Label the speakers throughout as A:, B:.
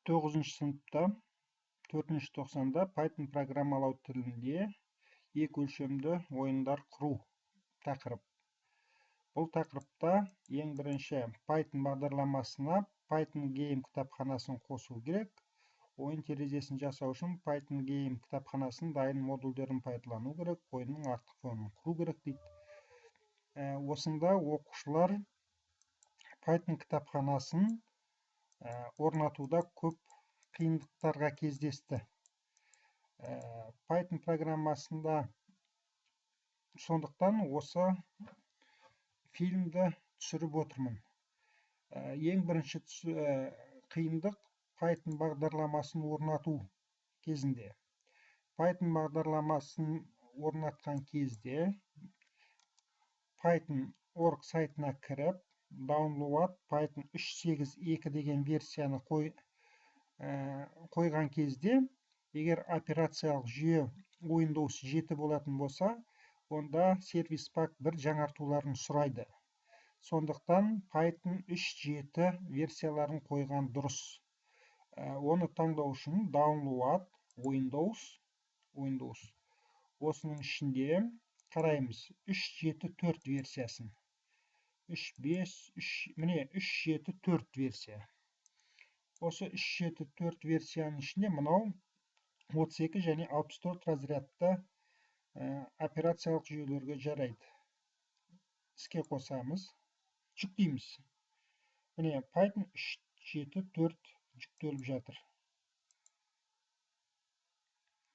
A: 9 сыныпта 4 тоқсанда Python программалау тілінде екі өлшемді ойындар құру тақырып. Бұл тақырыпта ең бірінші Python бағдарламасына Python Game кітапханасын қосу керек. Ойын терезесін жасау үшін Python Game кітапханасының дайын модульдерін пайдалану керек, ойынның артқы фонын құру керек дейді. Осында оқушылар Python кітапханасын орнатуда көп қиындықтарға кездесті. Python программасында, сондықтан осы фильмді түсіріп отырмын. Ең бірінші қиындық Python бағдарламасын орнату кезінде. Python бағдарламасын орнатқан кезде Python.org сайтына кіріп, download Python 3.8.2 деген версияны қойған кезде, егер операциялық жүйе Windows 7 болатын болса, онда сервис пак 1 жаңартуларын сұрайды. Сондықтан Python 3.7 версияларын қойған дұрыс. Оны таңдау үшін download Windows. Осының ішінде қараймыз 3.7.4 версиясын. 3.5, 3, міне 3.7.4 версия. Осы 3.7.4 версияның ішінде мынау 32 және 64 разрядты операциялық жүйелерге жарайды. Іске қосамыз, жүктейміз. Міне Python 3.7.4 жүктеліп жатыр.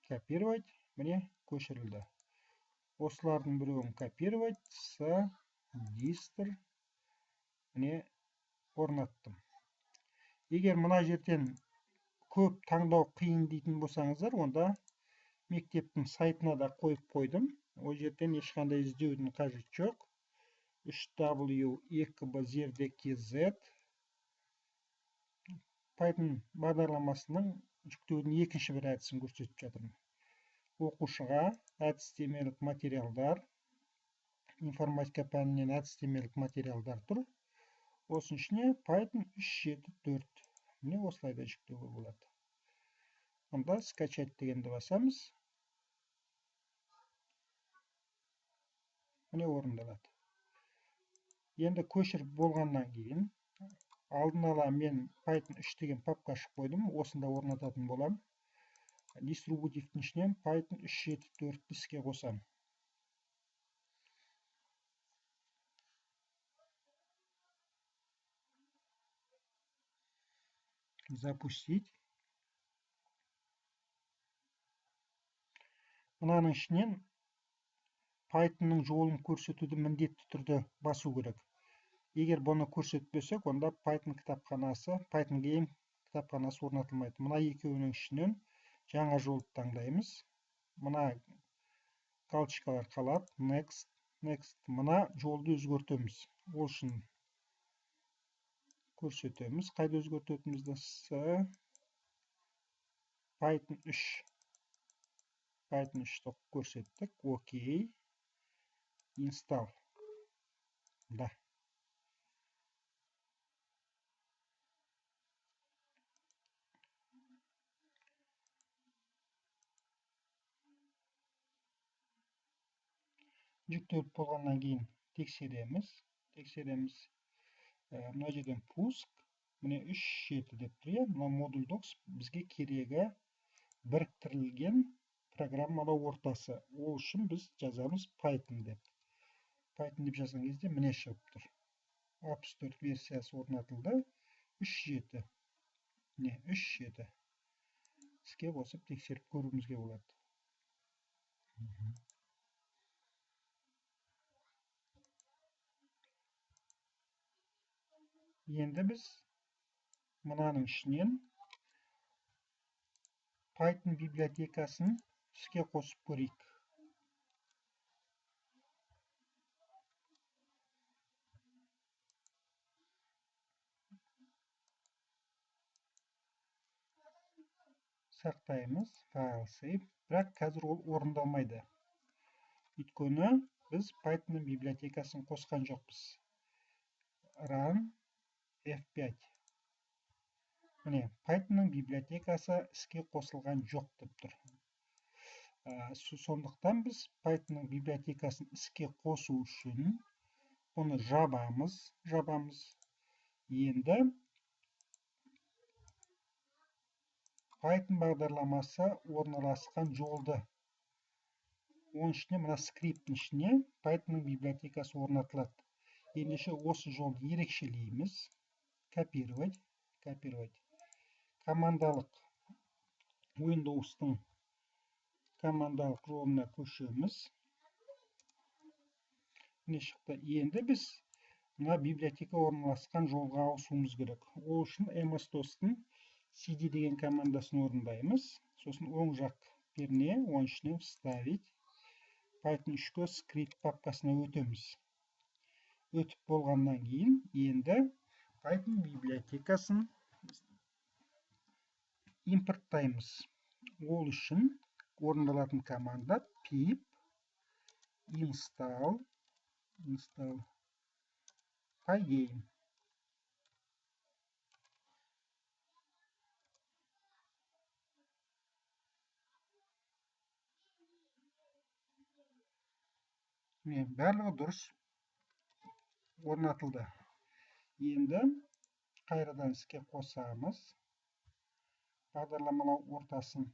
A: Копировать, міне көшірілді. Осылардың біреуін копировать, с дистр, міне орнаттым. Егер мына жерден көп таңдау қиын дейтін болсаңыздар, онда мектептің сайтына да қойып қойдым. Ол жерден ешқандай іздеудің қажеті жоқ. 3W2B зерде KZ Python бағдарламасының жүктеудің екінші бір әдісін көрсетіп жатырмын. Оқушыға әдістемелік материалдар, информатика пәнінен әдістемелік материалдар тұр. Осының ішіне Python 3.7.4. Міне осылай да жүктеуге болады. Онда скачать дегенді басамыз. Міне орындалады. Енді көшіріп болғаннан кейін алдын ала мен Python 3 деген папка ашып қойдым. Осында орнататын болам. Дистрибутивтің ішінен Python 3.7.4-ті іске қосам. Запустить. Мынаның ішінен Python'ның жолын көрсетуді міндетті түрде басу керек. Егер бұны көрсетпесек, онда Python кітапханасы, Python Game кітапханасы орнатылмайды. Мына екеуінің ішінен жаңа жолды таңдаймыз. Мына галочкалар қалады. Next, next. Мына жолды өзгертеміз. Ол үшін көрсетеміз. Қайда өзгертетінімізді? С Python 3. Python 3-ті көрсеттік. Окей. Install. Да. Жүктеліп болғаннан кейін тексереміз. Тексереміз. Мына жерден пуск, міне 3.7 деп тұр, иә. Мына модуль docs бізге керегі біріктірілген программалау ортасы. Ол үшін біз жазамыз Python деп. Python деп жазған кезде міне шығып тұр. 64 версиясы орнатылды. 3.7. Міне 3.7. Іске қосып тексеріп көруімізге болады. Енді біз мынаның ішінен Python библиотекасын іске қосып көрейік. Сақтаймыз, файл save, бірақ қазір ол орындалмайды. Өйткені біз Python библиотекасын қосқан жоқпыз. Run F5. Міне, Pythonның библиотекасы іске қосылған жоқ деп тұр. Сондықтан біз Pythonның библиотекасын іске қосу үшін бұны жабамыз. Енді Python бағдарламасы орналасқан жолды, оның ішіне мына скрипттің ішіне Pythonның библиотекасы орнатылады. Ендеше осы жолды ерекшелейміз. Копировать. Командалық Windows'тың командалық жолына көшеміз. Міне шықты. Енді біз мына библиотека орналасқан жолға ауысуымыз керек. Ол үшін MS-DOS-тың cd деген командасын орындаймыз. Сосын оң жақ перне, оның ішіне вставить Python 3-ке скрипт папкасына өтеміз. Өтіп болғаннан кейін енді Python библиотекасын импорттаймыз. Ол үшін орындалатын команда pip install pygame. Міне, барлығы дұрыс орнатылды. Енді қайрадан іске қосамыз. Бағдарламалау ортасын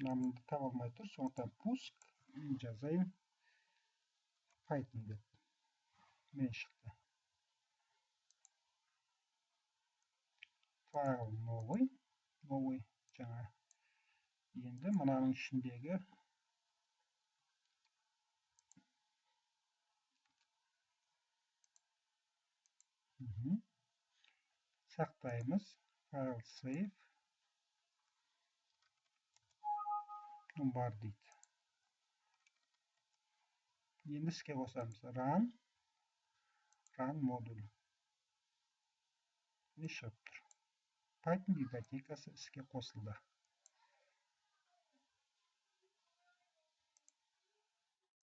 A: мынаны таба алмай тұр, сондықтан пуск жазайын Python деп. Міне шықты. Файл новый жаңа. Енді мынаның ішіндегі сақтаймыз. Файл save бар дейді. Енді іске қосамыз. Run модуль. Міне шығып тұр. Python библиотекасы іске қосылды.